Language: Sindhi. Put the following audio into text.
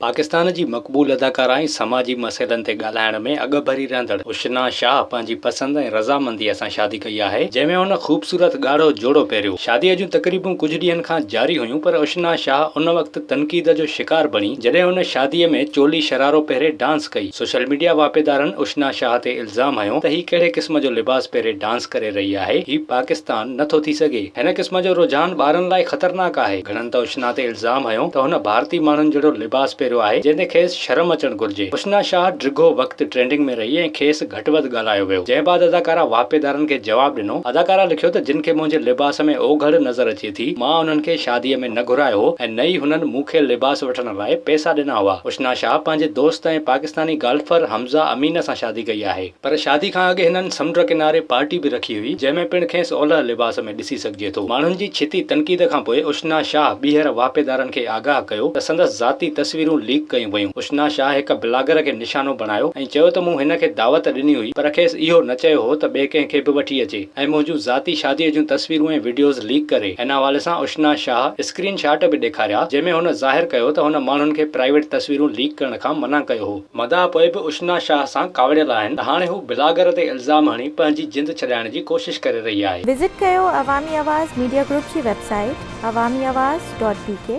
پاڪستان جي مقبول اداڪارا ۽ سماجي مسئلن تي ڳالهائڻ ۾ اڳڀري رهندڙ اشنا شاهه پنهنجي پسند ۽ رضامنديء سان شادي ڪئي آهي، جنهن ۾ هن خوبصورت ڳاڙهو جوڙو پهريو. شاديء جون تقريبون ڪجهه ڏينهن کان جاري هيون پر اشنا شاهه ان وقت تنقيد جو شڪار بڻي جڏهن هن شاديء ۾ چولي شرارو پهري ڊانس ڪئي. سوشل ميڊيا واهپيدارن اشنا شاهه تي الزام هنيو ته هي ڪهڙي قسم جو لباس پهري ڊانس ڪري رهي آهي، هي پاڪستان نه ٿو ٿي سگهي. هن قسم جو رجحان ٻارن لاء خطرناڪ آهي. گهڻن ته اشنا تي الزام هنيو ته هن ڀارتي ماڻهن جهڙو لباس پهريو آهي، جنهن تي کيس شرم اچڻ گهرجي. اشنا شاهه ڊگهو وقت ٽرينڊنگ ۾ رهي ۽ کيس گهٽ وڌ ڳالهايو ويو، جنهن بعد اداڪارا واهپيدارن کي جواب ڏنو. اداڪارا لکيو ته جن کي منهنجي لباس ۾ اوگهڙ نظر اچي ٿي، مان انهن کي شاديء ۾ نه گهرايو هو ۽ نه ئي هنن مون کي لباس وٺڻ لاء پئسا ڏنا هئا. اشنا شاهه پنهنجي دوست ۽ پاڪستاني گالفر حمزه امين سان شادي ڪئي آهي. پر شادي کان اڳ هنن سمنڊ ڪناري پارٽي به رکي هئي، جنهن ۾ پڻ کيس اولهه لباس ۾ ڏسي سگهجي ٿو. ماڻهن جي ڇتي تنقيد کان پوء اشنا شاهه ٻيهر واهپيدارن کي آگاهه ڪيو ته سندس ذاتي تصويرون ليڪ ڪيون ويون. اشنا شاهه هڪ بلاگر کي نشانو بڻايو ۽ چيو ته مون هن کي دعوت ڏني هئي پر کيس اهو نه چيو هو ته ٻئي ڪنهن کي به وٺي اچي ۽ منهنجون ذاتي شادي جون تصويرون ۽ وڊيوز ليڪ ڪري. ان حوالي سان اشنا شاهه اسڪرين شاٽ به ڏيکاريا جنهن ۾ هن ظاهر ڪيو ته هن ماڻهن کي پرائيويٽ تصويرون ليڪ ڪرڻ کان منع ڪيو هو. مداح پوء به اشنا شاهه سان ڪاوڙيل آهن ته هاڻي هو بلاگر تي الزام هڻي پنهنجي جند ڇڏائڻ جي ڪوشش ڪري رهي آهي. وزٽ ڪيو عوامي آواز ميڊيا گروپ جي website Awami Awaz dot B K.